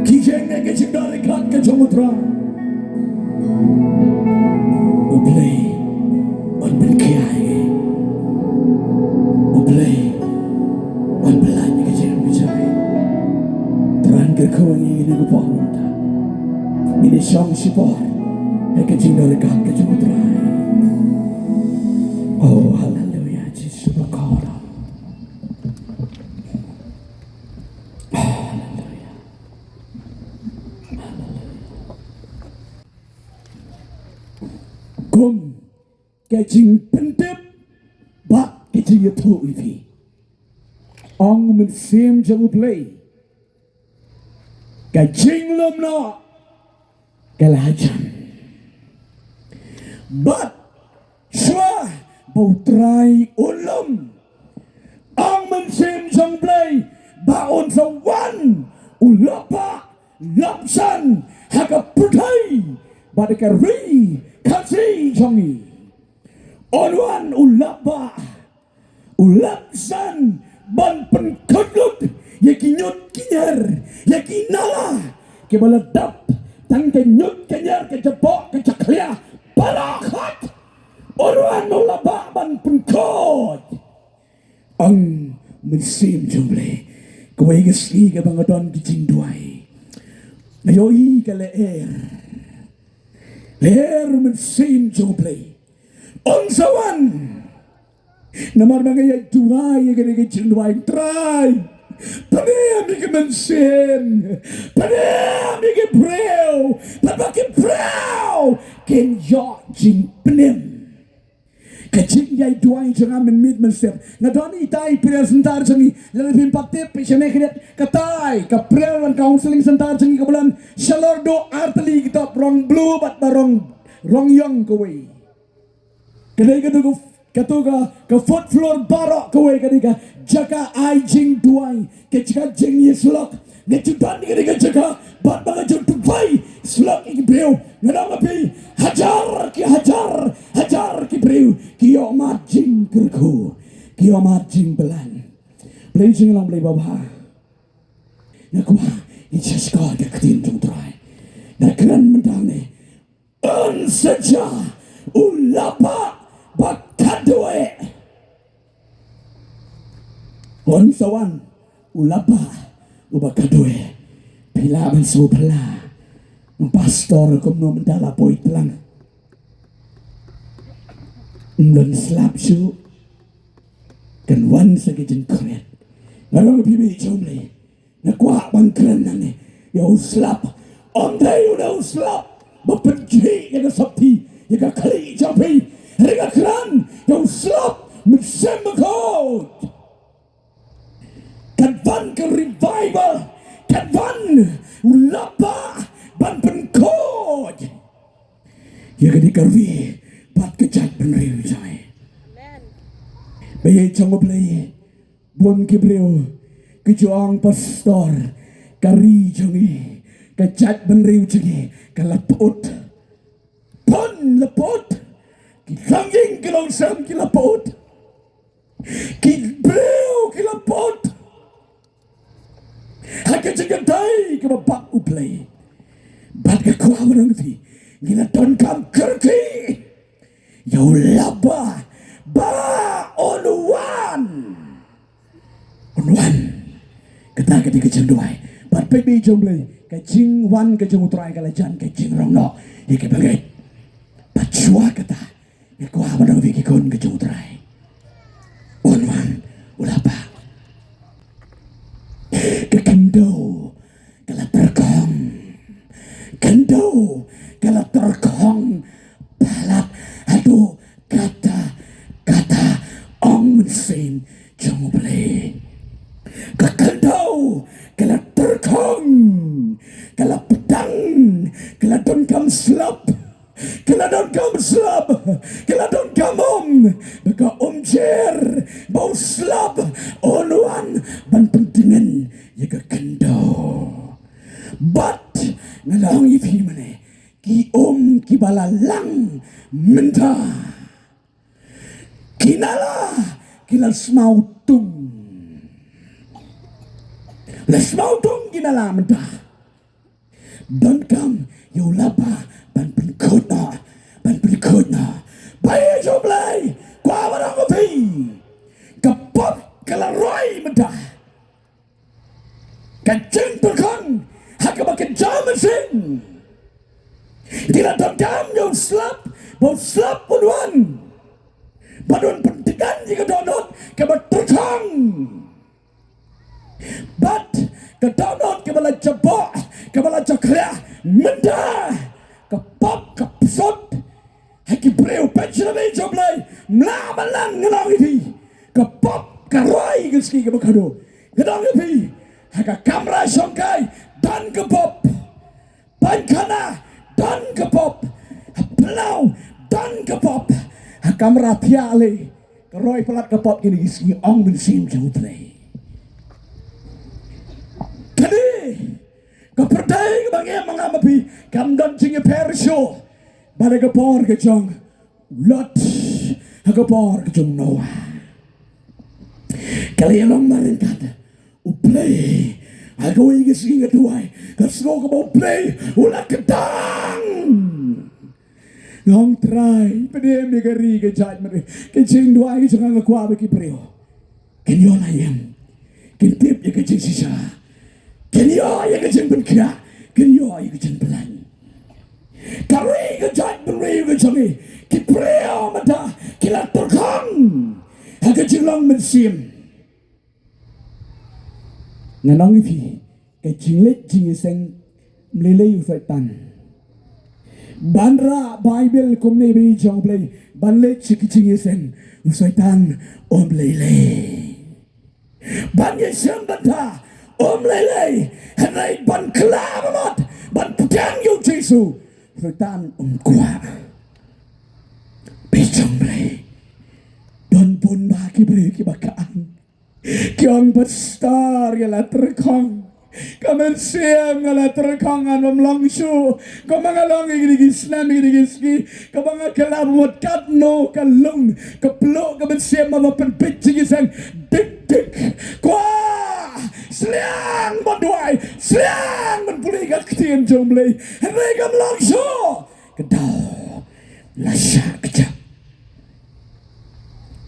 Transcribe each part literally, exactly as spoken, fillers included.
Ki jingeh ka jingdon ryngkat ka jong U Trai. U Blei un pynkhia ïa ngi. U Blei un pynlait ïa ka jingim ka jong ngi. Trai kyrkhu ïa ngi ha kane ka por mynta. Ngin ïa shong shipor ha ka jingdon ryngkat ka jong U Trai. Oh, haleluya, Jisu bakhuid. Haleluya. Haleluya. Kum ka jingpyntip bad ka jingïathuh ïa phi, ong u Mynsiem jong U Blei, ka jinglum noh ka la hajan. Bad shuwa ba U Trai un lum, ong Mynsiem jong U Blei ba un sa wan u lapbah lapsan ha ka pyrthei bad ka ri Khasi jong ngi. Un wan u lapbah u lapsan ban pynkut lut ïa ki ñiut ki ñiar, ïa ki nala kiba la dap tang ka ñiut ka ñiar, ka jaboh ka jakhlia, baroh khoit. Un wan u lapbah ban pynkhuid, ong Mynsiem jong U Blei. Kawei ka sngi kaba nga don ki jingduwai, nga ïohi ka lyer, lyer Mynsiem jong U Blei. Un sa wan. Namar ba nga ïa duwai ïa kane ka jingduwai, Trai, pynim ïa ka mynsiem, pynim ïa ki briew, bad ba ki briew kin ïoh jingpynim. Ka jingïa duwai jong nga mynmiet mynsiem. Nga don itai prayer center jong ngi, lada phim pat tip, phi shane khyndiat, katai ka prayer and counseling center jong ngi kaba don shalor duh artylli ki top, rong blue bad ba rong, rong ïong kawei. Ka dei katu ka, katu ka, ka fourth floor baroh kawei ka dei ka jaka ai jingduwai, ka jaka jingïasyllok. Nga ju don ka dei ka jaka bad ba nga ju duwai syllok ïa ki briew. Nga ong ïa phi, hajar ki hajar, hajar ki briew ki ïoh mad jingkyrkhu, ki ïoh mad jingpynlait. Blei jong ngi long Blei babha. Nga kwah ngin sa sngap ïa ka ktien jong U Trai. Nga kren mynta ne, un sa jia u lapbah ba khatduh. Un sa wan u lapbah uba khatduh. Phi lah ban sngewphylla, pastor, kumno mynta la poi tlang? Ym don slap shuh. Kan wan sa ka jingkhriat. Nga ong ïa phi, bad jong Blei, nga kwah ban kren nangne ïa u slap. Ym dei u dei u slap ba pynjhieh ïa ka sopti, ïa ka khlieh jong phi. Hynrei nga kren ïa u slap Mynsiem Bakhuid. Kan wan ka revival, kan wan u lapbah ban pynkhuid ïa ka dei ka ri bad ka jaitbynriew jong ngi. Bad ïa jong U Blei, bun ki briew ki ju ong, pastor, ka ri jong ngi, ka jaitbynriew jong ngi ka la pyut. Bun la pyut. Ki longïing ki longsem ki la pyut. Ki briew ki la pyut ha ka jingïadei kaba bak U Blei. Bad nga kwah ban ong ïa phi, ngi la donkam kyrkieh ïa u lapbah ba un wan. Un wan. Kata ka dei ka jingduwai. Bad peit, bad jong Blei, ka jingwan ka jong U Trai ka la jan ka jingrong noh ïa kiba ngeit. Bad shuwa kata, nga kwah ban ong ïa phi ki khun ka jong U Trai, un wan u lapbah. Ka khyndew ka la tyrkhong. Khyndew ka la tyrkhong palat haduh katta katta, ong Mynsiem jong U Blei. Ka khyndew ka la tyrkhong, ka la pdeng, ka la donkam slap. Ka la donkam slap, ka la donkam um, ba ka umjer, ba u slap un wan ban pyntngen ïa ka khyndew. Bad nga la ong ïa phi mynne, ki um kiba la lang mynta, ki nala ki la smaw tung. La smaw tung Ïa la mynta. Donkam ïa u lap ban pynkhuid noh, ban pynkhuid noh. Ba ïa jong U Blei, kwah ban ong ïa phi, ka pop ka la roi mynta. Ka jingtyrkhong ha kaba kynja mynsiem. Ki la donkam ïa u slap, ba u slap un wan, ba un pyntngen ïa ka dohnud kaba tyrkhong. Bad ka dohnud kaba la jaboh, kaba la jakhlia mynta, ka pop ka psut ha ki briew. Pynshai, ba ïa jong U Blei, mla malan, ngan ong ïa phi, ka pop ka roi ka sngi kaba khadduh. Ngan ong ïa phi, ha ka kamra shongkai don ka pop. Pynkhana don ka pop. Ha phyllaw don ka pop. Ha kamra thiah lei ka roi palat ka pop kine ki sngi, ong Mynsiem jong U Blei. Kane ka pyrthei kaba ngi ïa manga ma phi kam don jingïapher shuh bad ha ka por ka jong Lot, ha ka por ka jong Noah. Ka la ïalong marryngkat. U Blei, ha kawei ka sngi nga duwai, ka sngew kaba U Blei u la kdang. Nga ong, Trai, pynim ïa ka ri ka jaid, ma ka jingduwai ka jong nga, nga kwah ba ki briew kin ïoh la ïing, kin tip ïa ka jingshisha, kin ïoh ïa ka jingpynkhiah, kin ïoh ïa ka jingpyllait. Ka ri ka jaid bynriew ka jong ngi, ki briew mynta ki la tyrkhong ha ka jinglong mynsiem. Ngan ong ïa phi, ka jingleit jingïaseng ym lei lei u Soitan. Ban rah Baibl kumne, ba ïa jong U Blei, ban leit sha ka jingïaseng, u Soitan um lei lei. Ban ïaseng bynta um lei lei. Hynrei ban kylla ba mut, ban pdiang ïa u Jisu, u Soitan um kwah. Ba ïa jong U Blei, don bun ba ki briew kiba ka ang. Ki ong, Pastor, nga la tyrkhong. Ka mynsiem nga la tyrkhong, ngan ym long shuh. Kumba nga long ïa kine ki snem, ïa kine ki sngi, kaba nga kylla ba mut katno ka lung, ka pluh ka mynsiem ba pynbit jingïaseng dik dik. Kwah sliang ban duwai, sliang ban pule ka ktien jong U Blei. Hynrei kam long shuh. Ka daw la shah kjap.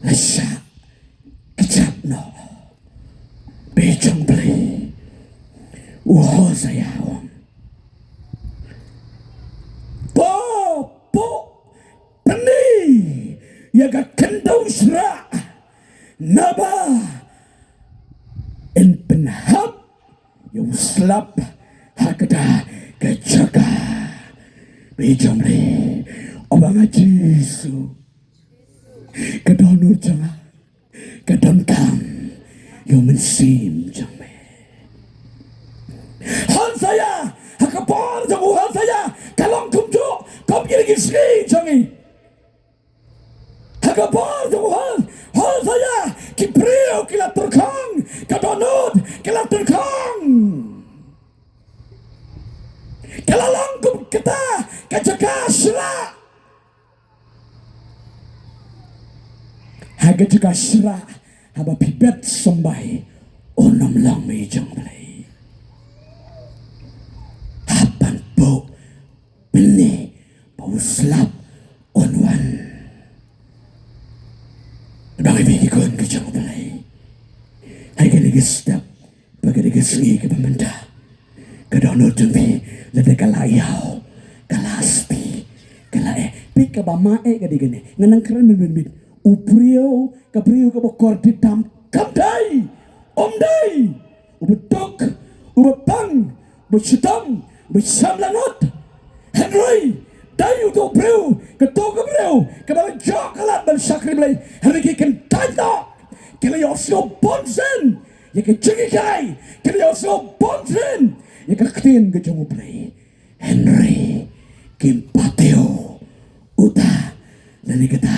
La shah kjap noh. Ba ïa jong U Blei, u Hosea u ong, to pynïoh ïa ka khyndew shrah, naba yn pynhap ïa u slap ha kata ka jaka. Ba ïa jong U Blei, o ba nga Jisu, ka dohnud jong nga ka donkam ïa u Mynsiem jong me. Hosea, ha ka por jong u Hosea ka long kumjuh kum kine ki sngi jong ngi. Ha ka por jong u Hos-, Hosea, ki briew ki la tyrkhong, ka dohnud ka la tyrkhong. Ka la long kum kata ka jaka shrah. Ha ka jaka shrah, haba phi bet symbai, un ym long, ba ïa jong U Blei. Hap ban buh bynne ba u slap un wan. Ngan ong ïa phi ki khun ki jong U Blei, ha kane ka step, ha kane ka sngi kaba mynta, ka dohnud jong phi, lada ka la ïaw, ka la sdih, ka la eh, phi, kaba ma eh ka dei kane. Ngan nang kren mynmiet. U briew, ka briew kaba kordit tam, kam dei, um dei uba duk, uba pang, uba shitom, uba shemlang ngut. Hynrei dei uto u briew, kato ka briew kaba la ïoh ka lad ban shakri Blei. Hynrei ki kyntait noh, ki la ïohsngew bunsien ïa ka jinghikai, ki la ïohsngew bunsien ïa ka ktien ka jong U Blei. Hynrei kim pat ïoh uta lane kata,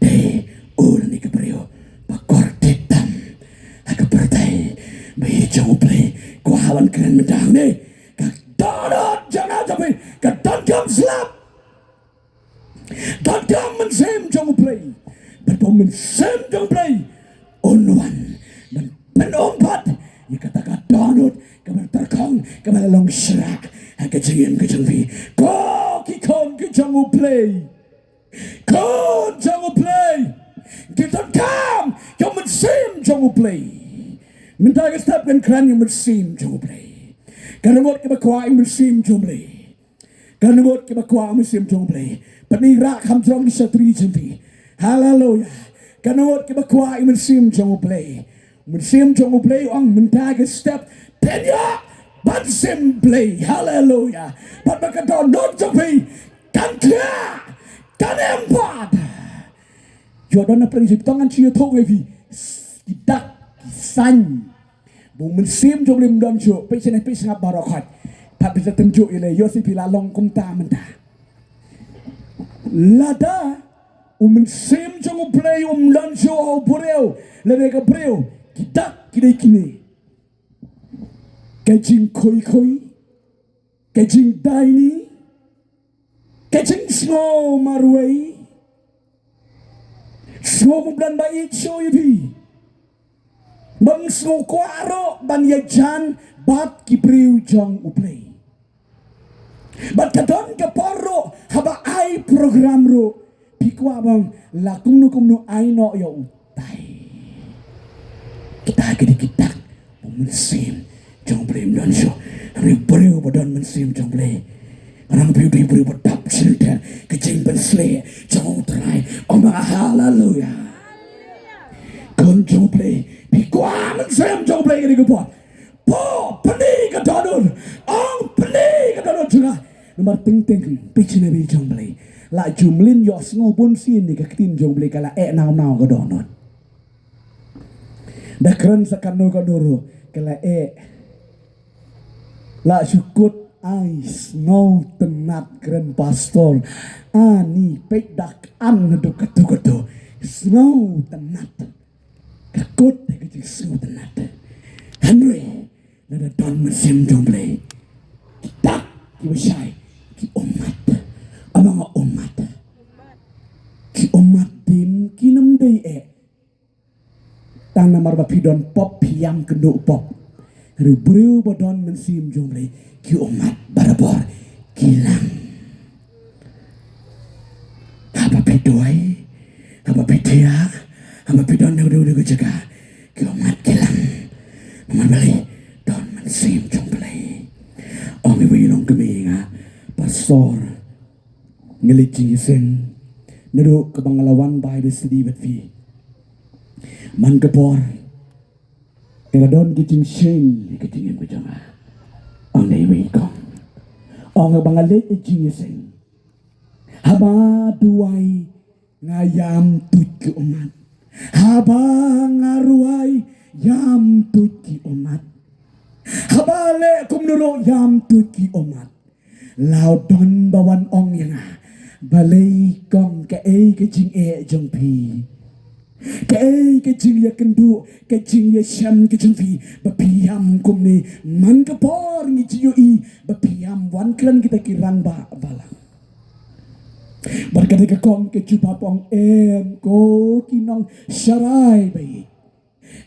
dei u lane ka briew ba kordit tam ha ka pyrthei. Ba ïa jong U Blei, kwah ban kren mynta hangne, ka dohnud jong nga jong phi ka donkam slap, donkam Mynsiem jong U Blei. Bad ba u Mynsiem jong U Blei un wan ban pynum pat ïa kata ka dohnud kaba tyrkhong, kaba la long shrah ha ka jingim ka jong phi. Ko ki khun ki jong U Blei, khun jong U Blei, ki donkam ïa U Mynsiem jong U Blei. Mynta ka step kan kren ïa U Mynsiem jong U Blei. Ka nongbud kaba kwah ïa U Mynsiem jong U Blei. Ka nongbud kaba kwah ïa U Mynsiem jong U Blei. Pynrah kham jrong ki shatri jong phi. Haleluya. Ka nongbud kaba kwah ïa U Mynsiem jong U Blei. U Mynsiem jong U Blei u ong mynta ka step, pynïoh ban shim Blei. Haleluya. Bad ba ka dohnud jong phi kan khia, kan em pat. Ïoh don na pyrshah tang ngan shu ïathuh ïa phi. Ki dak, ki sign ba U Mynsiem jong U Blei um don shuh. Peit shane, peit sngap baroh khoit. Pat phi sa tynjuh ïa lei, ïoh shi phi la long kumta mynta. Lada U Mynsiem jong U Blei um don shuh ha u briew, lada ka briew, ki dak ki dei kine: ka jingkhuikhui, ka jingdaini, ka jingsngew marwei. Sngew ba U Blei ba ïeit shuh ïa phi. Bym sngew kwah ruh ban ïajan bad ki briew jong U Blei. Bad ka don ka por ruh haba ai program ruh, phi kwah ban la kumno kumno ai noh ïa utai. Kita ki dei ki dak ba U Mynsiem jong U Blei um don shuh. Hynrei u briew ba don Mynsiem jong U Blei, ngan ong ïa phi, u dei u briew ba dap shisha ka jingpynshlur jong U Trai. Ong ba haleluya. Khun jong U Blei, phi kwah Mynsiem jong U Blei ka dei ka por. Pynïaid ka dohnud. Ong pynïaid ka dohnud jong nga. Namar teng teng, peit shane, phi jong U Blei, la ju mlien ïohsngew bun sien ïa ka ktien jong U Blei, ka la eh nau nau ka dohnud. Da kren sa kano kano ruh ka la eh. La shu kut ai sngewtynnat, kren pastor. Ani peit dak an haduh kato kato. Sngewtynnat. Ka kut ka jingsngewtynnat. Hynrei lada don Mynsiem jong U Blei, kita kiba shai ki ummat. Aba nga ummat, ki ummat dim, kim dei eh tang namar ba phi don pop phi ïam kynduh pop. Hynrei u briew ba don Mynsiem jong U Blei, ki ummat barabor ki lang. Haba phi duwai, haba phi thiah, haba phi don ha kano kano ka jaka, ki ummat ki lang. Namar balei? Don Mynsiem jong U Blei. Ong iwei i longkmie ïa nga, pastor, nga leit jingïaseng. Naduh kaba nga la wan Bible study bad phi, man ka por nga la don ka jingsheng ha ka jingim ka jong nga. Ong da iwei i kong, ong, haba nga leit jingïaseng, haba duwai nga ïam tuid ki ummat. Haba nga rwai ïam tuid ki ummat. Haba leh kumno ruh ïam tuid ki ummat. La u don ba wan ong ïa nga, balei kong, kaei ka jingeh jong phi? Kaei ka jingïakynduh, ka jingïashem ka jong phi ba phi ïam kumne? Man ka por ngi ju ïohi ba phi ïam, wan kren kita ki rangbah balang. Bad ka dei ka kong ka jubab, ong, em ko ki nongsharai baieit,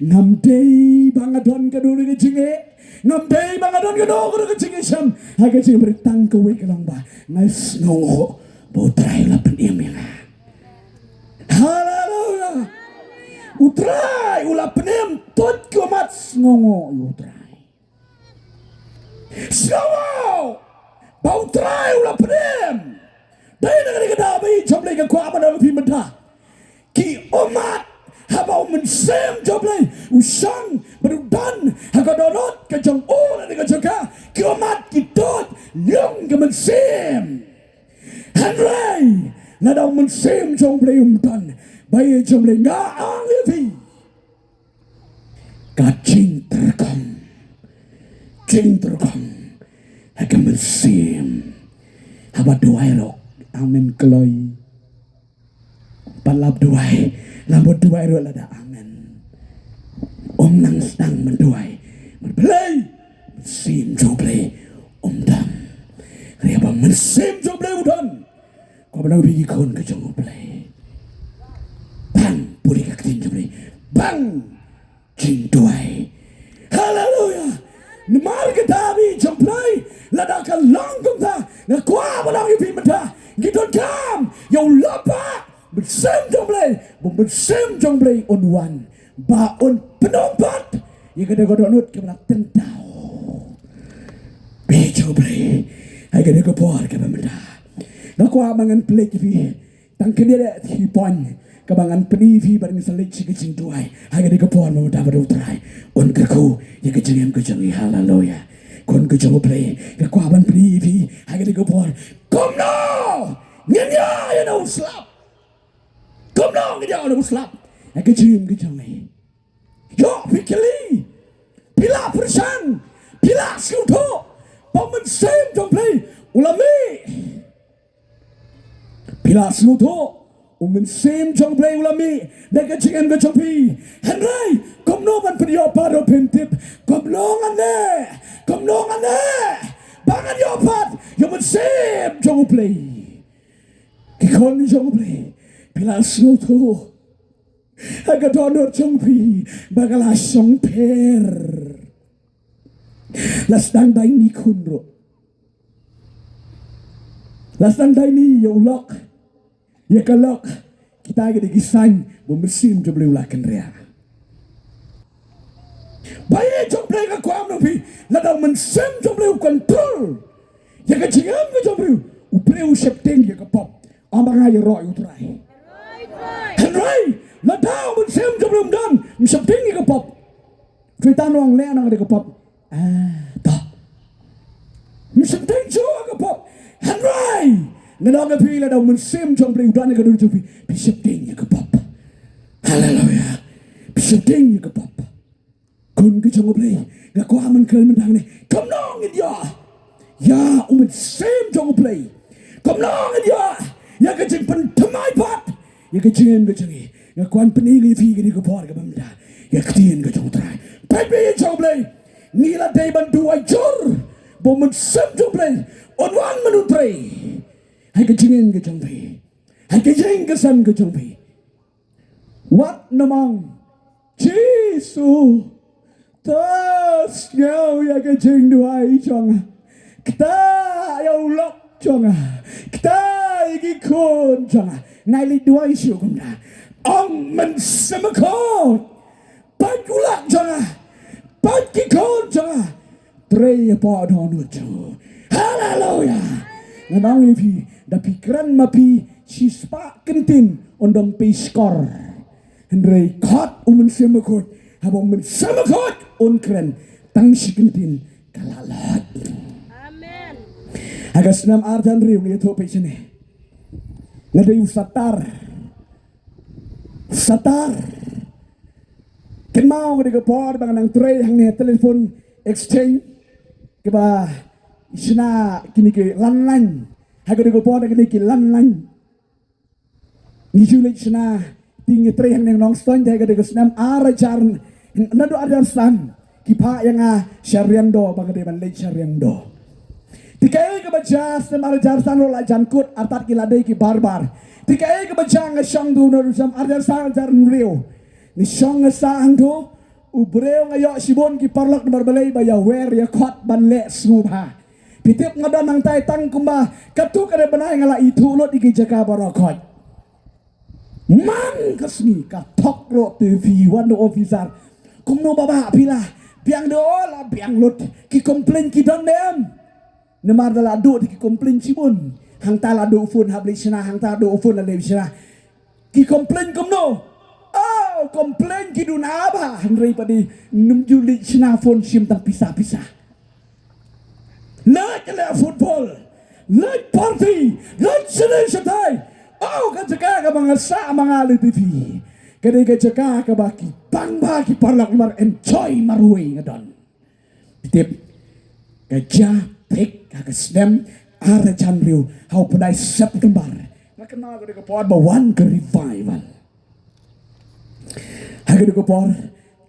ngam dei ba nga don kano kano ka jingeh, ngam dei ba nga don kano kano ka jingïashem ha ka jingim, hynrei tang kawei ka long ba nga sngewnguh ba U Trai u la pynim ïa nga. Haleluya. U Trai u la pynim, tuid ki ummat, sngewnguh ïa U Trai. Sngewnguh ba U Trai u la pynim. Dei na kane ka daw ba i jong Blei ka kwah ban ong ïa phi mynta, ki ummat, haba U Mynsiem jong Blei u shong bad u don ha ka dohnud ka jong u lane ka jong ka, ki ummat ki tuid ïa ka Mynsiem. Hynrei lada U Mynsiem jong Blei um don, ba i jong Blei, nga ong ïa phi, ka jingtyrkhong, jingtyrkhong ha ka mynsiem. Haba duwai ruh, amen kloi. Pat lap duwai, lap duwai ruh lada amen. Um nang sdang ban duwai. Bad Blei, mynsiem jong Blei um don. Hynrei haba mynsiem jong Blei u don, ko ba nang, phi ki khun ka jong U Blei, bang pule ka ktien jong U Blei, bang jingduwai. Haleluya. Namar Ka dabi jong Blei, lada ka long kumta, nga kwah ban ong ïa phi mynta, ngi donkam ïa u lap ba mynsiem jong Blei, ba mynsiem jong Blei un wan, ba un pyndonkam pat ïa kata ka dohnud kaba la tyntau. Phi jong Blei, ha kane ka por kaba mynta, nga kwah ba ngan pynleit ïa phi tang kane de ki point kaba ngan pyni ïa phi, ba ngin sa leit sha ka jingduwai ha kane ka por, mynta ba U Trai un kyrkhu ïa ka jingim ka jong ngi. Haleluya. Khun ka jong U Blei, nga kwah ban pyni ïa phi ha kane ka por, kumno ngin ïaid na u slap. Kumno ngin ïaid na u slap ha ka jingim ka jong ngi. Ïoh phi kylli, phi la pyrshang, phi la sngewthuh ba u mynsiem jong Blei u la mih. Phi la sngewthuh u mynsiem jong Blei u la mih na ka jingim ka jong phi. Hynrei kumno ban pynïoh pat, phin tip kumno ngan leh, kumno ngan leh ba ngan ïoh pat ïa u mynsiem jong U Blei. Ki khun jong U Blei, phi la sngewthuh ha ka dohnud jong phi ba ka la shongpher. La sdang dei ni khun ruh, la sdang dei ni ïa u lok, ïa ka lok. Kita ki dei ki sign ba u mynsiem jong Blei u la kynriah. Ba ïa jong Blei, nga kwah ban ong ïa phi, lada u mynsiem jong Blei u control ïa ka jingim ka jong Blei, U Blei u sheptieng ïa ka pop. Ym ba nga ïaroh ïa U Trai. Hynrei lada u mynsiem jong Blei um don, um sheptieng ïa ka pop. Soitan u ong leh noh ïa ka pop. Ah, to. Ym sheptieng shuh ïa ka pop. Hynrei ngan ong ïa phi, lada u mynsiem jong Blei u don ha ka dohnud jong phi, phi sheptieng ïa ka pop. Haleluya. Phi sheptieng ïa ka pop. Khun ka jong U Blei, nga kwah ban kren mynta hangne, kumno ngin ïoh ïa u mynsiem jong U Blei? Kumno ngin ïoh ïa ka jingpynthymmai pat ïa ka jingim ka jong ngi? Nga kwah ban pyni ïa phi ha kane ka por kaba mynta ïa ka ktien ka jong U Trai. Peit, phi jong U Blei, ngi la dei ban duwai jur ba u mynsiem jong U Blei un wan myntrei ha ka jingim ka jong phi, ha ka ïing ka sem ka jong phi. Wat nym ong, Jisu, to sngew ïa ka jingduwai jong nga. Ktah ïa u lok jong nga. Ktah ïa ki khun jong nga. Ngi leit duwai shuh kumta. Ong, Mynsiem Bakhuid, peit u lok jong nga, peit ki khun jong nga. Trei hapoh dohnud jong u. Haleluya. Ngan ong ïa phi, da phi kren ma phi shispah kyntien, un dang phi shkor. Hynrei khot u Mynsiem Bakhuid, haba u Mynsiem Bakhuid un kren, tang shi kyntien ka la lait. Amen. Ha ka snem ar hajar hynriew, nga ïathuh phi shane, nga dei u satar. Satar. Kynmaw ka dei ka por ba nga nang trei hangne ha telephone exchange, kaba shna kine ki landline. Ha ka dei ka por kine ki landline. Ngi ju leit shna, te ngi trei hangne ha Nongstoiñ, te ha ka dei ka snem ar hajar, naduh ar hajar san, ki phah ïa nga sha Riangdo, ba nga dei ban leit sha Riangdo. Te kaei kaba jia, snem ar hajar san ruh la jan kut, artat ki la dei ki barbar. Te kaei kaba jia, nga shong tu naduh snem ar hajar san, ar hajar hynriew. Nga shong nga sah hangtu, u briew, nga ïoh shibun ki paralok namar balei, ba ïawer ïakhot ban leh sngewbha. Phi tip, nga don hangtai tang kumba katto katne bnai nga la ithuh lut ïa ki jaka baroh khoit. Man ka sngi ka thok ruh te phi wan na officer. Kumno Bah, phi la biang de? O, la biang lut. Ki complain ki don ne em? Namar da la duh te ki complain shibun. Hangta la duh phone hap leit shna, hangta duh phone la leit shna. Ki complain kumno? O, complain ki duna bah. Hynrei pat de nym ju leit shna phone, shim tang pisa pisa. Leit leh football, leit party, leit shane shatai. O, ka jaka kaba nga sah ma nga lei TV, ka dei ka jaka kaba ki pang bha ki paralok, mar enjoy marwei nga don. Tip, ka jia thik ha ka snem ar hajar hynriew, ha u bnai September. Nga kynmaw ka dei ka por ba wan ka revival. Ha ka dei ka por,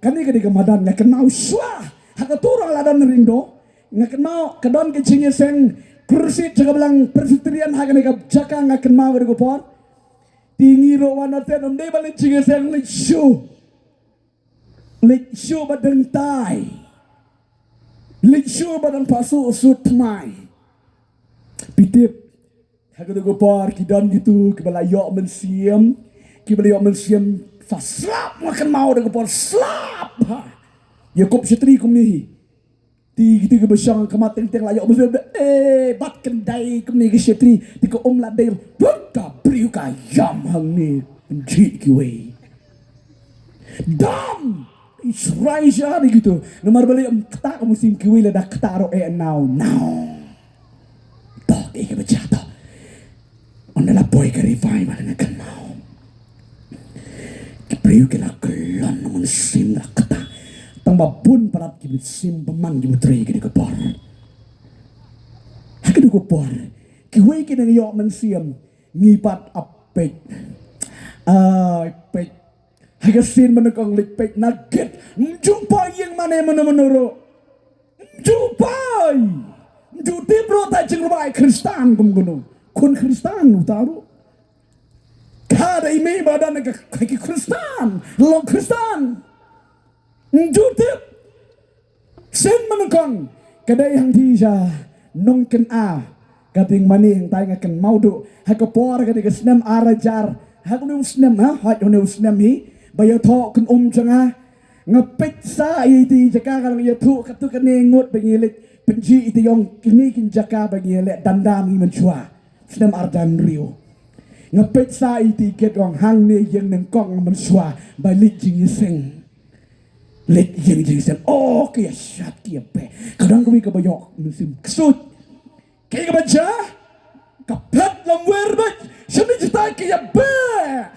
kane ka dei ka madan nga kynmaw shuwa. Ha ka tu ruh la don ring do. Nga kynmaw ka don ka jingïaseng crusade jaka balang Presbyterian ha kane ka jaka, nga kynmaw ka dei ka por. Te ngi ruh wan na ten, ym dei ba leit jingïaseng, leit shu. Leit shu ba dang tai. Leit shuh ba dang phasu sut tmai. Phi tip, ha katu ka por ki don kitu kiba la ïoh mynsiem, kiba la ïoh mynsiem sa slap, nga kynmaw da ka por slap ha. Ïa kup shatri kumne. Te kitu kiba shong khmat teng teng la ïoh mynsiem, eh, bat khyndai kumne ki shatri, te ka um la dei, put ka briew ka ïam hangne, pynjih kiwei. Dam! Israel sha dei kitu. Namar balei ym ktah ka mynsiem, kiwei lada ktah ruh eh naw naw. To, kaei kaba jia to. Ynda la poi ka revival nga kynmaw, ki briew ki la kyllon, mynsiem la ktah. Tang ba bun palat ki mynsiem bymman kiba trei ha katu ka por. Ha katu ka por, kiwei ki dang ïoh mynsiem, ngi pat ap peit. Ai peit. Ha ka sien ba nyngkong leit peit na gate. Ym ju poi ïing mane mano mano ruh. Ym ju poi. Ym ju tip ruh ta jingrwai Khristan kum kano. Khun Khristan uta ruh. Ka dei me ba don ka, ka ki Khristan, long Khristan. Ym ju tip. Sien ba nyngkong ka dei hangtei sha Nongkyna. Ka tieng mane hangtai nga kynmaw duh. Ha ka por ka dei ka snem ar hajar. Ha kane u snem ha, hooid kane u snem hi. Ba ïathoh kynum jong nga. Nga peit sa ïa itei i jaka ka long ïathuh katto katne ngut ba ngi leit pynjih itei, ong kine ki jaka ba ngi leh dang dang ngi mynshuwa. Snem ar hajar hynriew. Nga peit sa ïa itei i gate, ong hangne ïing nyngkong mynshuwa ba leit jingïaseng. Leit ïing jingïaseng. Oh, ki ïa shad ki ïa beh. Ka dang kawei kaba ïoh mynsiem ksuid. Kaei kaba jia? Ka phet lamwer beit. Shane jita ki ïa beh.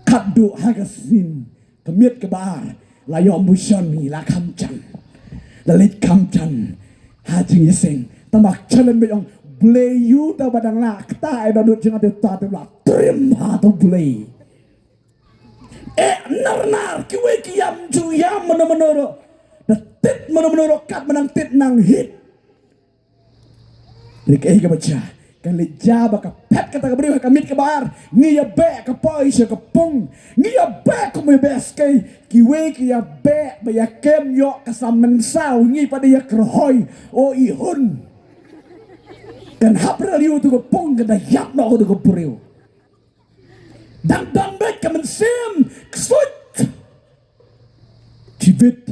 Katduh ha ka sien ka miet kaba ar la ïoh motion, ngi la kham jan. La leit kham jan ha jingïaseng. Tang ba challenge beit, ong Blei ïa uta ba dang la ktah, ai ba nud jingate ta te la trim ha to Blei. Eh, nar nar kiwei ki ïam ju ïam mano mano ruh. Da tit mano mano ruh, kat ba nang tit nang hit. Ri kaei kaba jia? Ka leit jia ba ka phet kata ka briew ha ka miet kaba ar. Ngi ïa beh, ka poi sha ka pung. Ngi ïa beh kum ïa beh skei. Kiwei ki ïa beh ba ïa kem ïoh ka sa mynsaw, ngi pat ïa kyrhoi. O i hun. Kan hap raliu tu ka pung, kan da ïap noh tu ka briew. Dang don beit ka mynsiem ksuid. Jibit.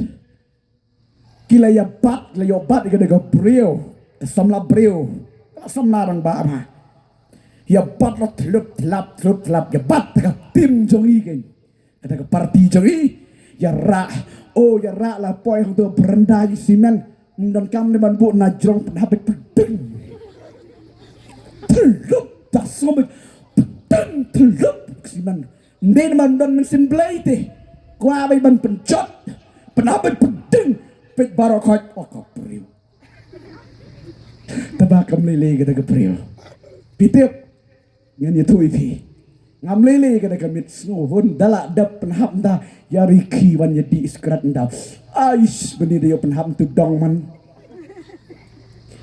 Ki la ïa bat, la ïoh bat ïa ka da ka briew, ka samla briew, ka samla rangbah ma. Ïa bat la thlup thlap, thlup thlap, ïa bat ka tim jong i kein. Kata ka party jong i, ïa rah, oh ïa rah la poi hangto brenda i simen, ym don kam ne ban buh na jrong pynhap beit pdeng. Thlup, da sngewbha pdeng, thlup, simen. Ym dei ban don mynsiem Blei te. Kwah beit ban pynjot. Pynhap beit pdeng. Peit baroh khoit, oh ka briew. Taba kam lei lei kata ka briew. Phi tip. Ngan ïathuh ïa phi. Ngam lei lei kata ka miet sngew, hun da lah dep pynhap nda, ïa ri ki wan ïa dih skrat nda. Ais, bani da ïoh pynhap ntu dong man.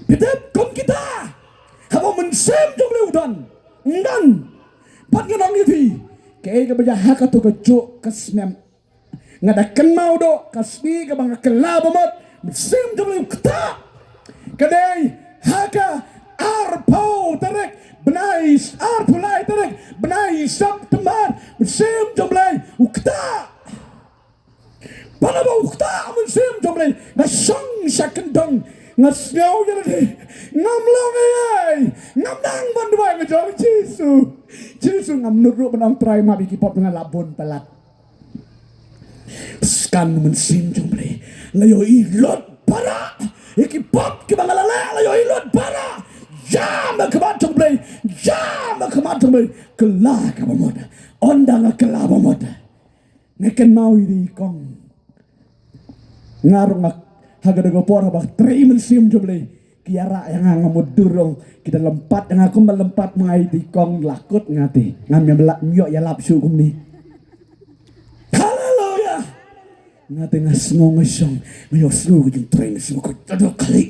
Phi tip kum kita. Haba mynsiem jong Blei u don. Ym don. Bad ngan ong ïa phi, kaei kaba ïa ha kato ka juk ka snem. Nga da kynmaw duh ka sngi kaba nga kylla ba mut mynsiem jong Blei u ktah. Ka dei ha ka arphew tarik bnai, arphew lai tarik bnai September, mynsiem jong Blei u ktah. Bad haba u ktah mynsiem jong Blei, nga shong sha kyndong, nga sngew ïa lade, ngam long ei ei, ngam nang ban duwai, nga jong Jisu. Jisu, ngam nud ruh ban ong Trai, map ïa ki pop, nga lah bun palat. Skan mynsiem jong Blei la ïohi lut para. Ïa ki pop kiba nga la leh la ïohi lut para. Ïam ha khmat jong Blei, ïam ha khmat jong Blei. Kylla kaba mut. Ynda nga kylla ba mut, nga kynmaw ïa i kong. Nga ruh nga ha ka da ka por haba trei mynsiem jong Blei. Ki ïarah ïa nga, nga mut dur ruh. Ki da lympat ïa nga kumba lympat ma nga ïa i kong, la kut nga te. Ngam ïa lap, ym ïoh ïalap shuh kumne. Haleluya. Nga te nga sngew nga shong, nga ïohsngew ka jingtrei, nga sngew ka jingtrei. Naduh kali,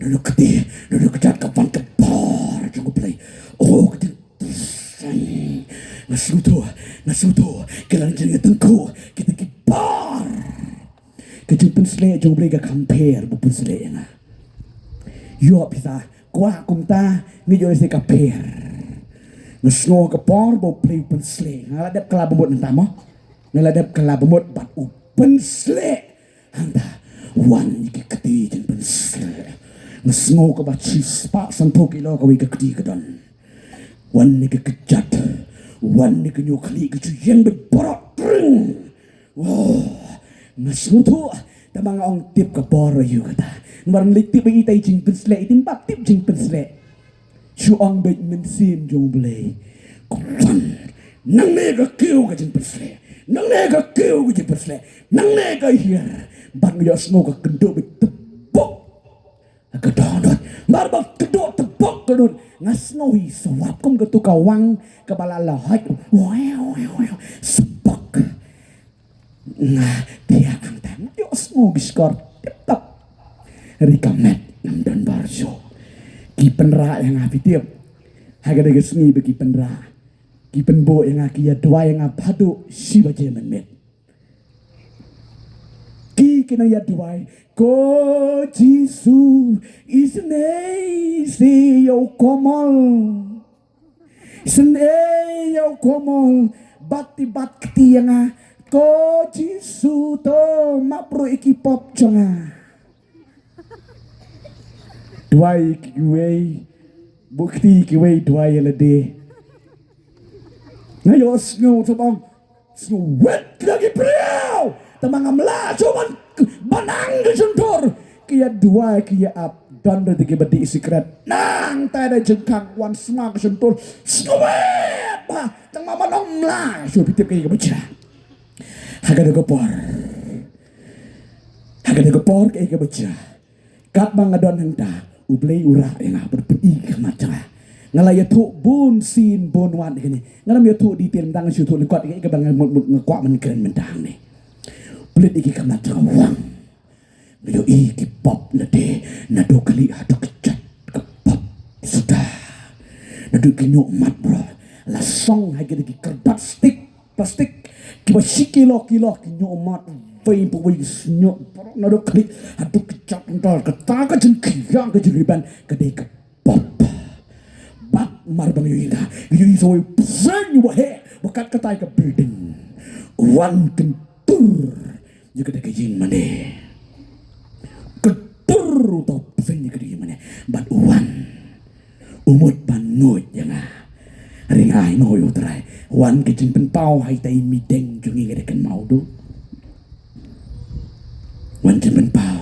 naduh kti, naduh kjat ka ban ka bor jong U Blei. Oh, ka jing Nga sngewthuh, nga sngewthuh, ki la jin nga tyngkhuh kita ki bor. Ka jingpynsleh jong U Blei ka kham pher ba u pynsleh ïa nga. Ïoh phi sa kwah kumta, ngi ïoh lehse ka pher. Nga sngew ka por ba U Blei u pynsleh. Nga la dep kylla ba mut hangta mo. Nga la dep kylla ba mut bad u pynsleh. Hangta wan ïa ki kti jingpynsleh. Nga sngew kaba shispah sanphew kilo kawei ka kti ka don. Wan ïa ka kjat. Wan ïa ka ñiuh khlieh, ka ju ïeng beit baroh tring. Oh, nga sngewthuh, tangba nga ong tip ka bor aïu kata. Namar leit tip ïa itai jingpynsleh, itai mbak tip jingpynsleh. Shu ong beit Mynsiem jong U Blei. Kwan, nangne ka kiew ka jingpynsleh. Nangne ka kiew ka jingpynsleh. Nangne ka hiar. Bad nga ïohsngew ka kynduh beit tepuk. Ka dohnud. Mar ba kynduh tepuk ka dohnud. Nga sngew hi sawap kum katu ka wang kaba la la hoi. Wow, wow, wow. Sbok. Nga thiah hangta. Nga ïohsngew ki shkor tip top. Ri ka met ngam don bor shuh. Ki pynrah ïa nga phi tip. Ha kata ka sngi ba ki pynrah. Ki pynbuh ïa nga, ki ïa duwai ïa nga haduh shi baje mynmiet. Ki ki nang ïa duwai. Ko Jisu, isynei ïa u kamol. Isynei ïa u kamol. Bat ti bat kti ïa nga. Ko Jisu, to map ruh ïa ki pop jong nga. Duwai kiwei, buh kti kiwei, duwai ïa lade. Nga ïohsngew tang ba ong, sngew wet ki da ki briew. Tang ba ngam lah shuh ban, ban nang ka shyntur. Ki ïa duwai, ki ïa ap, don ruh kiba dih sikret. Nangta da jingkhang wan sma ka shyntur. Sngew wet ba, tang ba ngam lah shuh, phi tip kaei kaba jia. Ha kata ka por. Ha kata ka por kaei kaba jia. Katba nga don hangta, U Blei u rah ïa nga, bad pyni ki khmat jong nga. Nga la ïathuh bun sien bun wat ïa kane. Ngam ïathuh detail mynta, nga shu ïathuh lyngkot ïa kaei kaba nga mut mut nga kwah ban kren mynta hangne. Pynleit ïa ki khmat jong nga, wang. Nga ïohi ki pop lade, naduh khlieh haduh kjat, ka pop suda. Naduh ki ñiuh mat bro. La song ha kine ki kyrbat stick. Plastik kiba shi kilo kilo, ki ñiuh mat, wei pa wei, ñiuh, naduh khlieh haduh kjat, ntar kata ka jingkhiah, ka jingriban ka dei ka pop. Bad mar ba nga ïohi nga, nga ïohi sa wei u bseiñ uba heh, ba kat katai ka building. Wan kyntur ïa kata ka ïing mane. Kyntur uta u bseiñ ïa kata ka ïing mane. Bad u wan. U mut ban nguid ïa nga. Ring ai, no ïa U Trai. Wan ka jingpynpaw ha itai i meeting jong ngi, nga da kynmaw, duh. Wan jingpynpaw.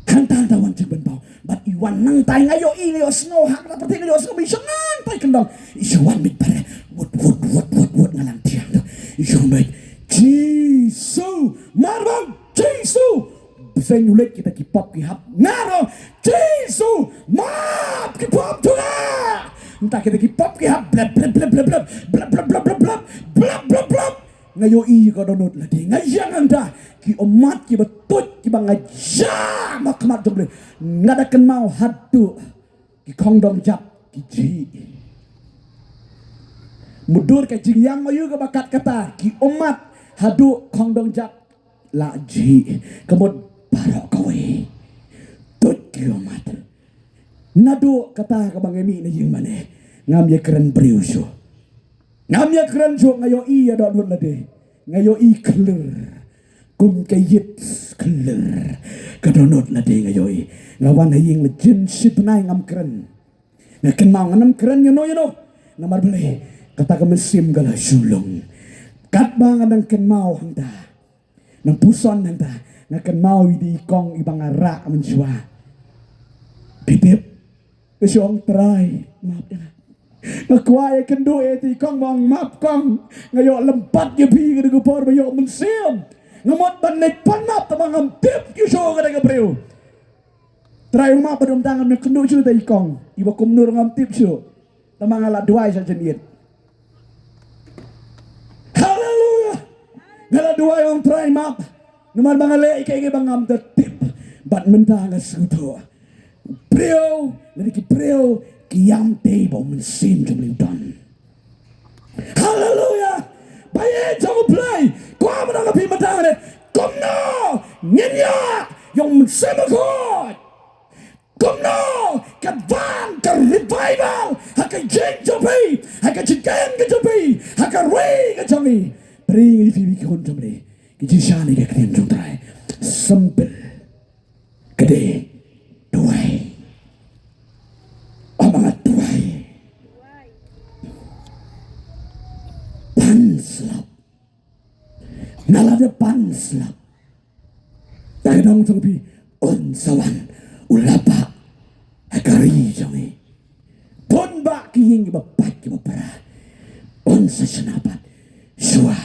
Hangta hangta wan jingpynpaw. Bad i wan nangtai, nga ïohi, nga ïohsngew ha kata pyrthei, nga ïohsngew ba i shong nangtai kyndong. I shong wan beit pare. Wut wut wut wut wut, nga lam thiang, duh. I shong beit. Jisu, mar ba ong Jisu. Bseiñ u leit, kita ki pop ki hap. Nga ong Jisu, map ki pop jong nga. Mynta kita ki pop ki hap. Blep blep blep blep blep. Blep blep blep blep blep. Blep blep blep. Nga ïohi ka dohnud lade. Nga ïeng hangta. Ki ummat kiba tuid kiba ngam jam ha khmat jong U Blei. Nga da kynmaw haduh ki khongdong jap ki jhieh. Mutdur ka jingïang ma ïu kaba kat kata, ki ummat haduh khongdong jap la jhieh, ka mut baroh kawei. Tuid ki ummat. Naduh kata kaba nga mih na ïing mane, ngam ïakren briew shuh. Ngam ïakren shuh, nga ïohi ïa dohnud lade. Nga ïohi khlir. Kum ka ïit khlir. Ka dohnud lade nga ïohi. Nga wan ha ïing la jin shi bnai ngam kren. Nga kynmaw ngan ym kren ïano ïano. Namar balei? Kata ka mynsiem ka la shu lung. Katba nga dang kynmaw hangta, nang puson hangta, nga kynmaw ïa i kong iba nga rah mynshuwa. Phi tip, ka shong, Trai, map ïa nga. Nga kwah ïakynduh ïa i kong, ba ong, map kong. Nga ïoh lympat ïa phi, ka dei ka por ba ïoh mynsiem. Nga mut ban leit pan map, tangba ngam tip ïa shuh ka dei ka briew. Trai, u map ba dum dang, ngam ïakynduh shuh ïa i kong iba kumno ruh ngam tip shuh. Tangba nga la duwai sha jingïeit. Haleluya. Nga la duwai, ong, Trai, map. Namar ba nga leh ïa kaei kaei ba ngam da tip. Bad mynta nga sngewthuh. Briew, lane ki briew ki ïam te ba u Mynsiem jong U Blei u don. Haleluya. Ba ïeit jong U Blei. Kwah ban ong ïa phi mynta ne. Kumno ngin ïa ïong Mynsiem Bakhuid? Kumno kan wan ka revival ha ka jingïaid jong phi, ha ka jingim ka jong phi, ha ka ri ka jong ngi? Bri ngi phi ki khun jong phi, ki jingshisha ne ka ktien jong U Trai. Simple. Ka dei duwai. Ong ma nga duwai. Pan slap. Nga la dep pan slap. Te ka dong jong phi, un sa wan u la bah ha ka ri jong ngi. Bun bah ki ïing kiba pait kiba pra. Un sa shna pat shuwa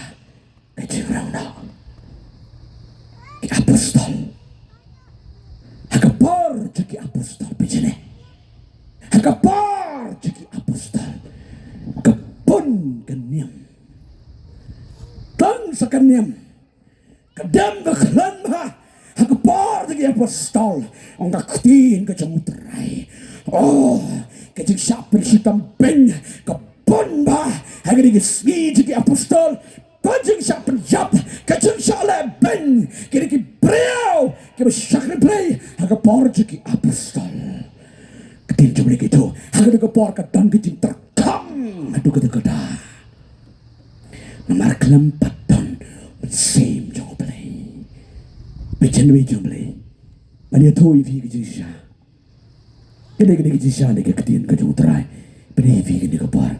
ka jingrong noh. Ki apostol. Ha ka por jong ki apostol, phi jane. Ha ka por jong ki apostol, ka bun ka niam. Tang sa ka niam. Ka dem ka khlem ha, ha ka por jong ki apostol. Ong ka ktien ka jong U Trai. Oh, ka jingshah pynshitom beiñ ka bun bah ha kine ki sngi jong ki apostol. Ka jingshah pynïap, ka jingshah leh beiñ, kine ki briew kiba shakri Blei ha ka por jong ki apostol. Ka ktien jong Blei ka ong ha kane ka por ka don ka jingtyrkhong haduh katta katta. Namar khlem pat don Mynsiem jong U Blei. Phi jane jong Blei. Ngan ïathuh ïa phi ka jingshisha. Kane ka dei ka jingshisha ne ka ktien ka jong U Trai. Phi dei phi kane ka por.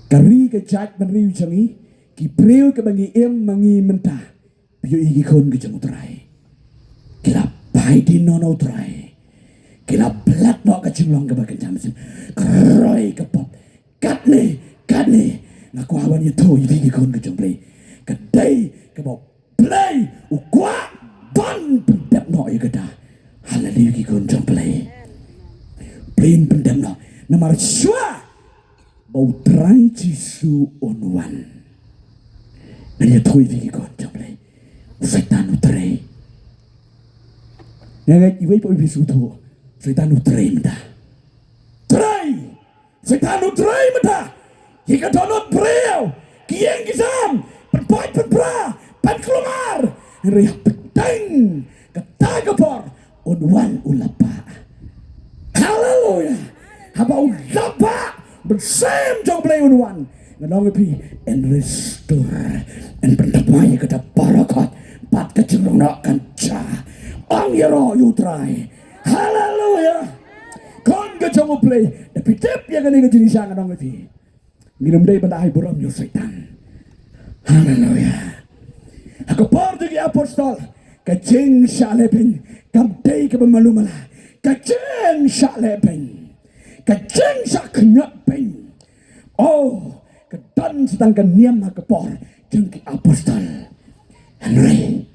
Ka ri ka jaitbynriew jong ngi, ki briew kiba ngi im ma ngi mynta. Phi ïohi ki khun ki jong U Trai. Ki la phai dien noh na U Trai. Ki la blet noh ka jinglong kaba kynja mynsiem. Ka roi ka pop. Katne, katne. Nga kwah ban ïathuh ïa phi ki khun ki jong Blei. Ka dei kaba U Blei u kwah ban pyndep noh ïa kata. Haleluia ki khun jong Blei. Blei un pyndep noh. Namar shuwa ba U Trai Jisu un wan. Ngan ïathuh ïa phi ki khun jong Blei. U Soitan u trei. Nga ngeit iwei pa iwei phi sngewthuh. U Soitan u trei mynta. Trei. Soitan u trei mynta. Ïa ka dohnud briew. Ki ïing ki sem. Pynpait pynpra. Pynkulmar. Hynrei hapdeng kata ka por un wan u la bah. Haleluia. Haba u la bah, Mynsiem jong Blei un wan. Ngan ong ïa phi, yn restore, yn pyndap ïa kata baroh bad ka jingrong noh kan jia. Ong ïaroh ïa U Trai. Haleluia. Khun ka jong U Blei, da phi tip ïa kane ka jingshisha ngan ong ïa phi. Ngin ym dei ban ai burom ïa u Soitan. Haleluia. Ha ka por jong ki apostol, ka jingshah leh beiñ kam dei kaba malu mala. Ka jingshah leh beiñ, ka jingshah khñiot beiñ. Oh, ka don sa tang ka niam ha ka por jong ki apostol. Hynrei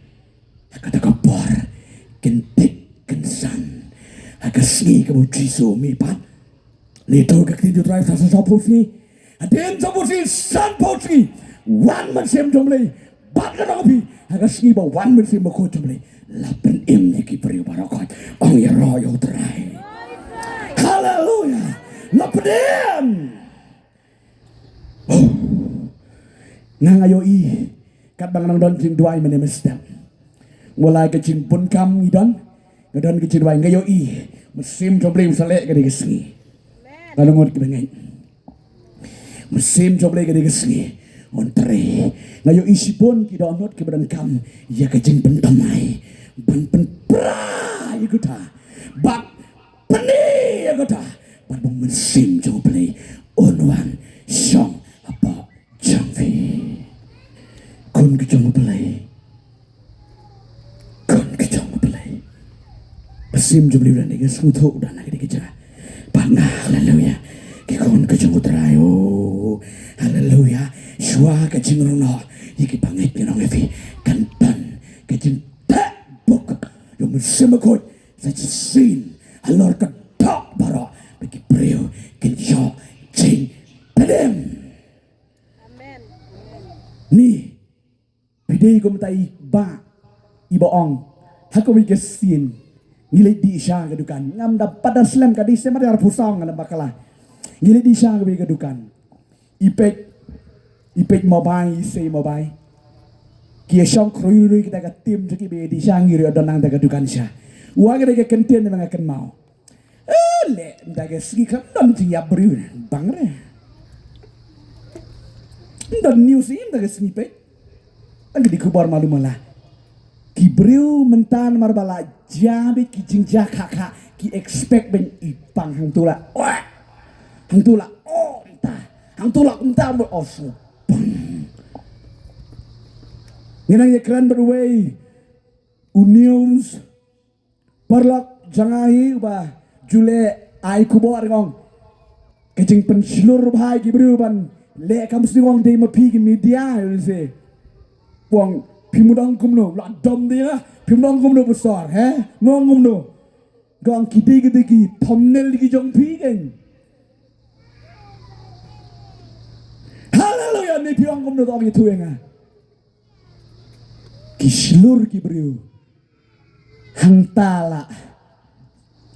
ha kata ka por kin tip kin san ha ka sngi kaba u Jisu u mih pat. Leit to ka ktien jong U Trai sa, sa, saphew sngi. Hadien saphew sngi, sanphew sngi, wan Mynsiem jong Blei. Bad ka dang phi ha ka sngi ba wan Mynsiem Bakhuid jong Blei, la pynim ïa ki briew baroh. Ong ïaroh ïa U Trai. Haleluia. La pynim. Oh. Nga nga ïohi katba nga nang don jingduwai mynne mynstep. Nga la ka jingbun kam ngi don, nga don ka jingduwai nga ïohi Mynsiem jong Blei u sa leh kane ka sngi. Nga la ngut kiba ngeit Mynsiem jong Blei kane ka sngi un trei. Nga ïohi shibun ki dohnud kiba donkam ïa ka jingpynthymmai ban pynpra ïa kata bad pyni ïa kata bad ba u Mynsiem jong Blei un wan shong hapoh jong phi. Khun ka jong U Blei. Khun ka jong U Blei. Mynsiem jong U Blei u dang dei ka sngewthuh u dang na ka dei ka jaka. Bad nga, haleluia. Ki khun ka jong U Trai, oh, haleluia. Shuwa ka jingrong noh ïa ki bangeit ngan ong ïa phi, kan don ka jingteh buk ïa u Mynsiem Bakhuid sa shisien halor ka doh baroh ba ki briew kin ïoh jingpynim. Ni, phi dei kumta i bah iba ong ha kawei ka sien, ngi leit dih sha ka dukan. Ngam da pat da slem ka dih, slem da arphew saw nga la bakla. Ngi leit dih sha kawei ka dukan. I peit, i peit mobile, i sei mobile. Ki ïa shong khrui rui kita ka tim jong ki ba ïa dih sha ngi ruh ïa don nang da ka dukan sha. Wa ka dei ka kyntien ba nga kynmaw. Eh, leh, mynta ka sngi kam don jingïap briew ne, bang re. Don news ïa mynta ka sngi peit. Tang ka dei khubor malu mala. Ki briew mynta namar ba la jia beit ki jingjia kha kha, ki expect ban i pang hangto la. Wah. Hangto la. Oh, mynta. Hangto la mynta mo osu. Pang. Ngi nang ïa kren bad uwei u news paralok jong nga hi uba ju leh ai khubor, ngong. Ka jingpynshlur bha ïa ki briew ban leh kam sdang, ngong, dei ma phi ki media, ïa se. Ngong, phim dang kumno, la dom dei na, phim dang kumno, pastor, he? Ngong kumno. Ngong, ki dei ki dei ki thumbnail ki jong phi keiñ. Haleluya, ne phi ong kumno, to ong ïa thu ïa nga. Ki shlur ki briew. Hangta la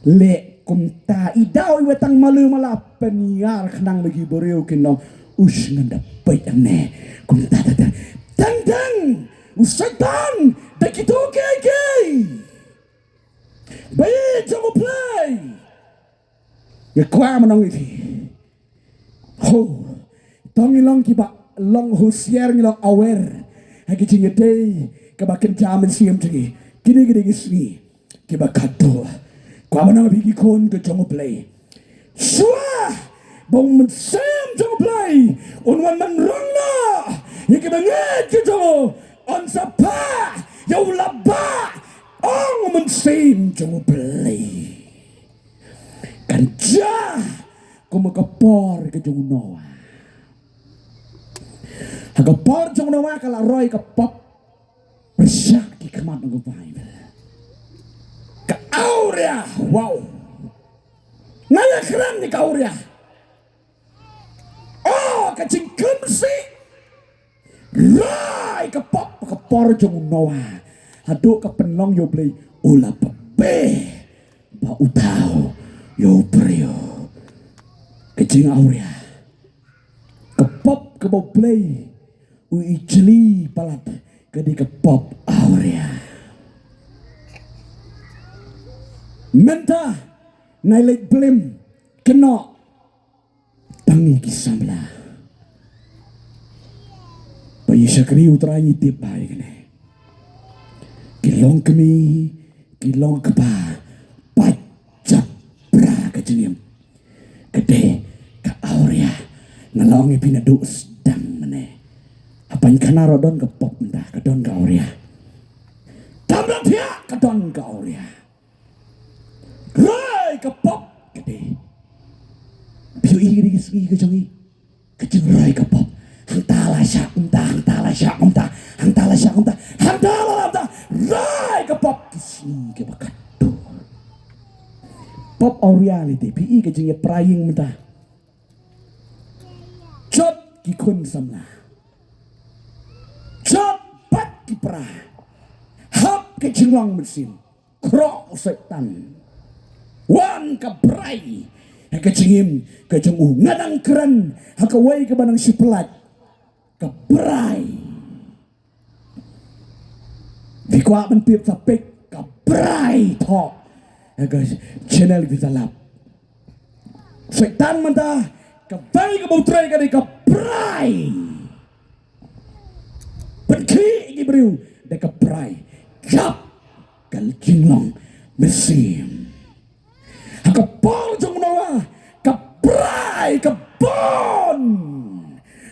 leh kumta, i daw i wei tang malu mala, pynïar khnang ba ki briew kin ong, ush, ngan da peit hangne. Kumta ta ta. Tang tang. U Soitan da kito kiei kiei. Ba ïeit jong U Blei. Nga kwah ban ong ïa phi. Ho. To ngi long kiba long husiar, ngi long aware ha ki jingïadei kaba kynja mynsiem jong ngi. Kine ki dei ki sngi kiba khadduh. Kwah ban ong ïa phi ki khun ka jong U Blei, shuwa ba U Mynsiem jong U Blei un wan ban rong noh ïa kiba ngeit ki jong u, un sa phah ïa u laba, ong U Mynsiem jong U Blei. Kan jia kum ha ka por ka jong u Noah. Ha ka por jong u Noah ka la roi ka pop pyrshah ki khmat, ong ka Baibl. Ka awria, wow. Nga ïa kren ïa ka awria. Oh, ka jingkhlem sih. Roi ka pop ha ka por jong u Noah. Haduh ka pynlong ïa U Blei u la pynbeh ba u thaw ïa u briew. Ka jingawria. Ka pop kaba U Blei u ijli palat ka dei ka pop awria. Mynta ngi leit blame kynnoh tang ïa ki samla. Ba ïa shakri U Trai ngi tip ba ïa kane. Ki long kmie, ki long kpa, pat jap pra ka jingim. Ka dei ka awria. Nga la ong ïa phi naduh sdang mynne. Hapdeng khana ruh don ka pop mynta, ka don ka awria. Tam la thiah ka don ka awria. Roi ka pop ka dei. Phi ïohi ka dei ka sngi ka jong ngi. Ka jingroi ka pop. Hangta la shah kumta, hangta la shah kumta, hangta la shah kumta, hangta la shah kumta. Roi ka pop ki sngi kiba khadduh. Pop awria lei te, phi i ka jingïapra ïing mynta. Jot ki khun samla. Jot pat ki para. Hap ka jinglong mynsiem. Khroh u Soitan. Wan ka brai ha ka jingim ka jong u. Nga dang kren ha kawei kaba nang shu pyllait. Ka brai. Phi kwah ban tip, sa peit ka brai thoh ha ka channel Vision Lab. Soitan mynta, kawei kaba u trei ka dei ka brai. Pynkhih ïa ki briew da ka brai. Jop ka jinglong mynsiem. Ha ka por jong u Noah ka brai ka bun.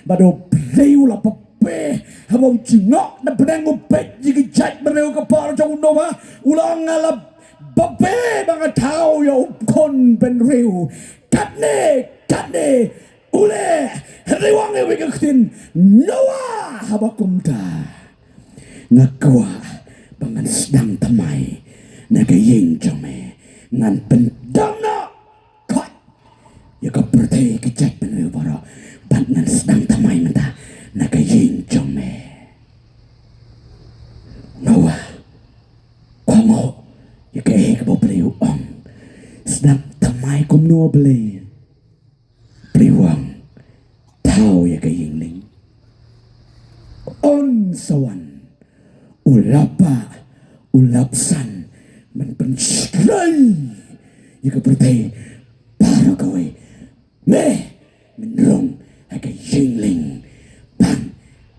Bad U Blei u la pynbeh haba u jngoh na bneng, u peit ïa ki jaitbynriew. Ka por jong u Noah u la ong, nga la pynbeh ba nga thaw ïa u khun bynriew. Katne katne u leh, hynrei u ong ïa uwei ka ktien, Noah, haba kumta nga kwah ba ngan sdang thymmai na ka ïing jong me. Ngan pyndam noh khot ïa ka pyrthei, ka jaitbynriew baroh, bad ngan sdang thymmai mynta na ka ïing jong me. Noah, kohnguh ïa kaei kaba U Blei u ong. Sdang thymmai kumno, Blei? Blei u ong, thaw ïa ka ïing lieng. Un sa wan U la pah, u la psan, ban pynshoi ïa ka pyrthei baroh kawei. Me, men rung ha ka ïingling ban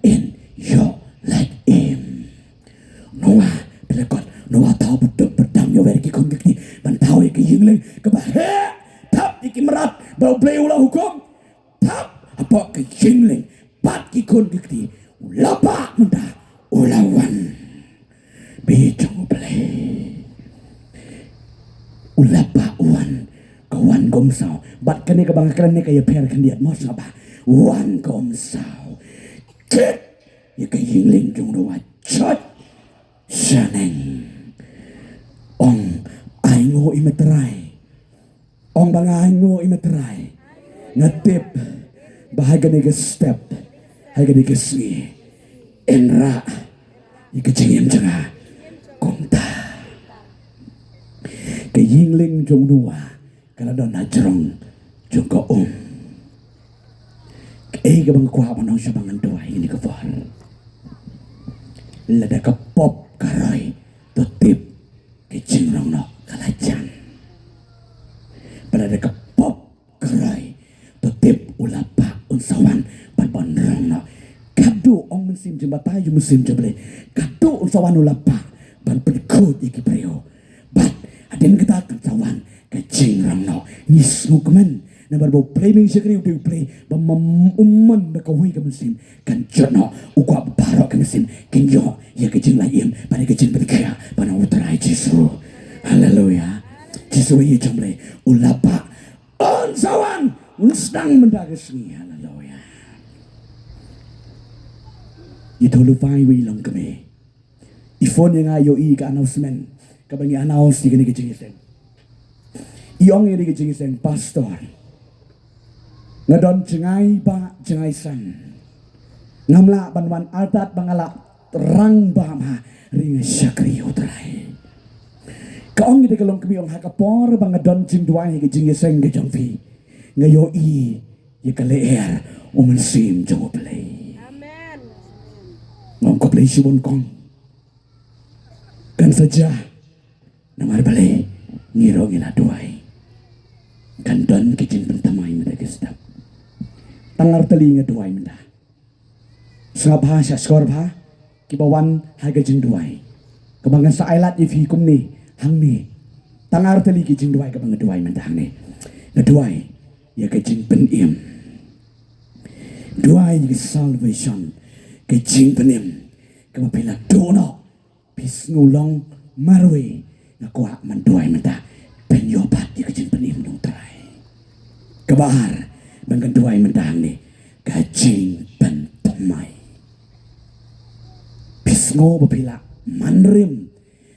ïoh lait im. Noah, phi la kot, Noah thaw bad duk bad dam ïa wer ki khun ki kti ban thaw ïa ka ïingling kaba heh thap ïa ki mrad ba U Blei u la hukum. Thap hapoh ka ïingling bad ki khun ki kti. U la pah mynta, u la wan. Bad jong U Blei u la pah wan, ka wan kum saw. Bad kane kaba nga kren ne ka ïapher khyndiat mo sngap bha. Wan kum saw. Kit ïa ka ïingling jong u, wa chot shaneng. Ong, ainguh i Me Trai. Ong ba nga ainguh i Me Trai. Nga tip ba ha kane ka step, ha kane ka sngi, yn rah ïa ka jingim jong nga. Kumta ka ïingling jong u, wa ka la don ha jrong jong ka um. Kaei kaba nga kwah ban ong sha ba ngan duwai ïa kane ka por. Lada ka pop ka roi, to tip ka jingrong noh ka la jan. Ba lada ka pop ka roi, to tip u la pah un sa wan bad ban rong noh. Ka duh, ong mynsiem jingbatai jong mynsiem jong U Blei, ka duh un sa wan u la pah ban pynkhuid ïa ki briew. Bad hadien kata kan sa wan ka jingrong noh. Ngi sngewkmen namar ba U Blei, me shakri U Blei, ba ma-, um man ba kawei ka mynsiem kan jot noh. U kwah ba baroh ki mynsiem kin ïoh ïa ka jinglait im bad ïa ka jingpynkhiah ban ong U Trai Jisu. Haleluia. Jisu ïa jong U Blei u la pah un sa wan, un sdang mynta ka sngi. Haleluia. Ïathuh lufai wei long kmie. I phone ïa nga, ïohi ka announcement kaba ngi announce ïa kane ka jingïaseng. I ong ïa kane ka jingïaseng, Pastor, nga don jngai bah jngai san. Ngam lah ban wan artat ba nga la rangbah ma, hynrei nga shakri ïa U Trai. Ka ong ïa kane ka longkmie, ong ha ka por ba nga don jingduwai ha ka jingïaseng ka jong phi, nga ïohi ïa ka lyer u Mynsiem jong U Blei. Amen. Nga ong ko Blei shibun kong. Kan sa jia namar balei, ngi ruh ngi la duwai. Kan don ki jingpynthymmai mynta ki step. Tang artylli nga duwai mynta. Sngap bha, shah shkor bha kiba wan ha ka jingduwai kaba ngan sa ailad ïa phi kumne hangne. Tang artylli ki jingduwai kaba nga duwai mynta hangne. Nga duwai ïa ka jingpynim. Duwai ïa ka salvation, ka jingpynim kaba phi la duh noh. Phi sngew long marwei, nga kwah ban duwai mynta, pynïoh pat ïa ka jingpynim na U Trai. Kaba ar ba ngan duwai mynta hangne, ka jingpynthymmai. Phi sngew ba phi la manrim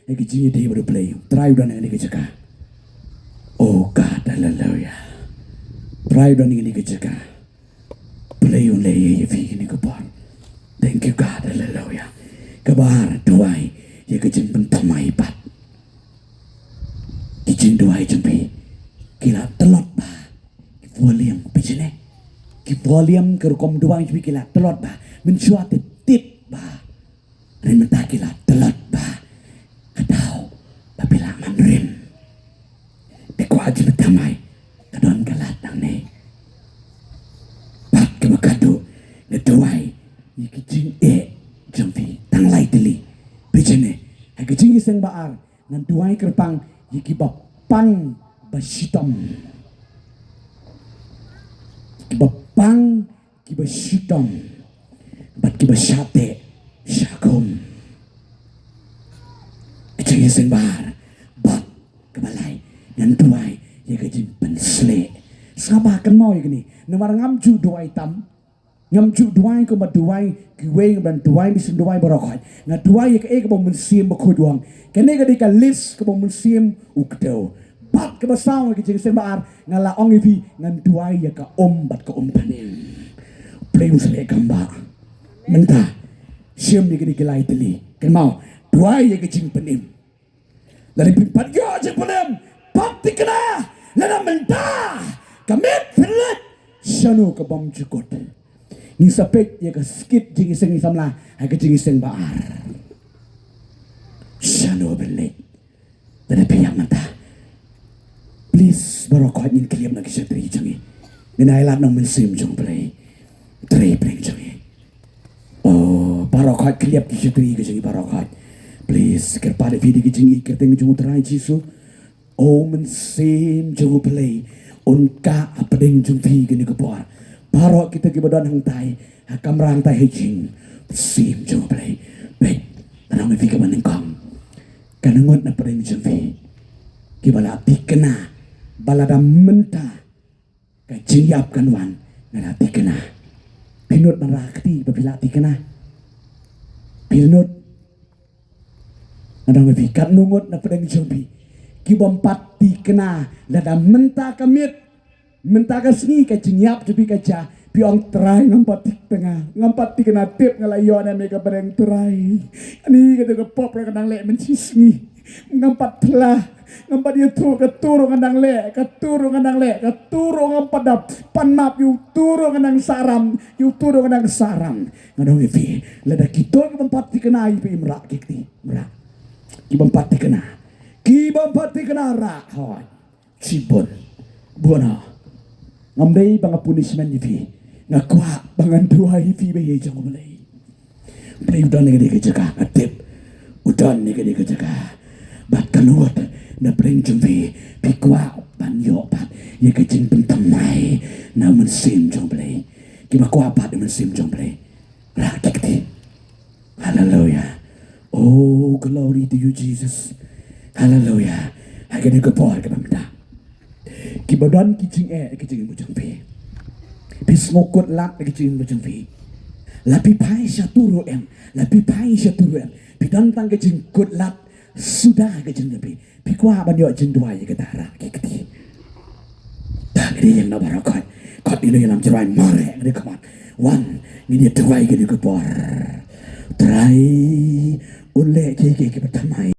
ïa ka jingïadei bad U Blei, U Trai u don ha kane ka jaka. Oh God, haleluia. U Trai u don ha kane ka jaka. Blei un leh ïa phi kane ka por. Thank you God, haleluia. Kaba ar, duwai ïa ka jingpynthymmai pat. Ki jingduwai jong phi ki la tlot bha. Ki volume, phi jane, ki volume ka rukom duwai jong phi ki la tlot bha. Mynshuwa te tip bha. Hynrei mynta ki la tlot bha. Ka daw ba phi la manrim. Phi kwah jingpynthymmai, ka don ka lad nangne. Bad kaba khatduh, nga duwai ïa ki jingeh jong phi tang lai tylli. Phi jane, ha ka jingïaseng ba ar, ngan duwai kyrpang ïa kiba pang ba shitom. Kiba pang, kiba shitom bad kiba shah teh shah khum. Ka jingïaseng ba ar. Bad kaba lai, ngan duwai ïa ka jingpynshlei. Sngap bha, kynmaw ïa kane, namar ngam ju duwai tam. Ngam ju duwai kumba duwai kiwei, ngam duwai, mynsiem duwai baroh khoit. Nga duwai ïa kaei kaba u Mynsiem Bakhuid u ong. Kane ka dei ka list kaba u Mynsiem u kdew. Bad kaba saw, ha ka jingïaseng ba ar, nga la ong ïa phi ngan duwai ïa ka um bad ka um pynïeng. Blei un sa leh kam ba. Mynta, shim ïa kine ki lai tylli. Kynmaw, duwai ïa ka jingpynim. Lada phi pat ïoh jingpynim, pat thikna, lada mynta ka miet phi leit, shano ka bymjukut. Ngin sa peit ïa ka skit jingïaseng, ngin samla ha ka jingïaseng ba ar. Shano ban leh. Lada phi ïam mynta, please, baroh khoit ngin khlieh na ki shatri jong ngi. Ngin ai lad na u Mynsiem jong U Blei. Trei pdeng jong ngi. Oh, baroh khoit khlieh ki shatri ki jong ngi baroh khoit. Please, kyrpad ïa phi da ki jingïeit kyrteng jong U Trai Jisu. O Mynsiem jong U Blei, un kah hapdeng jong phi kane ka por. Baroh kita kiba don hangtai ha kamra hangtai ha ïing, Mynsiem jong U Blei. Peit, ngan ong ïa phi kaba nyngkong. Kan ngut na pdeng jong phi kiba la thikna ba lada mynta ka jingïap kan wan, nga la thikna. Phi nud na ra kti ba phi la thikna? Phi nud? Ngan ong ïa phi, katno ngut na pdeng jong phi kibym pat thikna lada mynta ka miet, mynta ka sngi ka jingïap jong phi ka jia, phi ong, Trai, ngam pat thikna, ngam pat thikna, tip nga la ïoh ne me ka pdeng, Trai. Ani ka tu ka pop ra ka nang leh mynshisngi. Ngam pat phla, ngam pat ïathuh, ka tu ruh nga nang leh, ka tu ruh nga nang leh, ka tu ruh ngam pat dap. Pan map, ïa utu ruh nga nang saram, ïa utu ruh nga nang saram. Ngan ong ïa phi, lada kito kibym pat thikna ïa phi, ym rah ki kti, ym rah. Kibym pat thikna, kibym pat thikna, rah hoi. Shibun. Bun ha. Ngam dei ba nga punishment ïa phi. Nga kwah ba ngan duwai ïa phi ba ïeit jong U Blei. U Blei u don ha kane ka jaka, nga tip u don ha kane ka jaka. Bad kan ngut na pdeng jong phi, phi kwah ban ïoh pat ïa ka jingpynthymmai na u Mynsiem jong U Blei. Kiba kwah pat ïa u Mynsiem jong U Blei, rah ki kti. Hallelujah. Oh, glory to you, Jesus. Hallelujah. Ha kane ka por kaba mynta, kiba don ki jingeh ha ki jingim jong phi, phi sngew kut lad ha ki jingim jong phi. La phi phai sha tu ruh em, la phi phai sha tu ruh em, phi don tang ki jingkut lad suda ha ki jingim jong phi. Phi kwah ban ïoh jingduwai ïa kata, rah ki kti. Tang ïa ngi na baroh khoit. Kot ïa ngi ïalam, jingduwai, mareh ngi da khmat. Wan, ngin ïa duwai ha kane ka por. Trai, un leh kiei kiei kiba thymmai.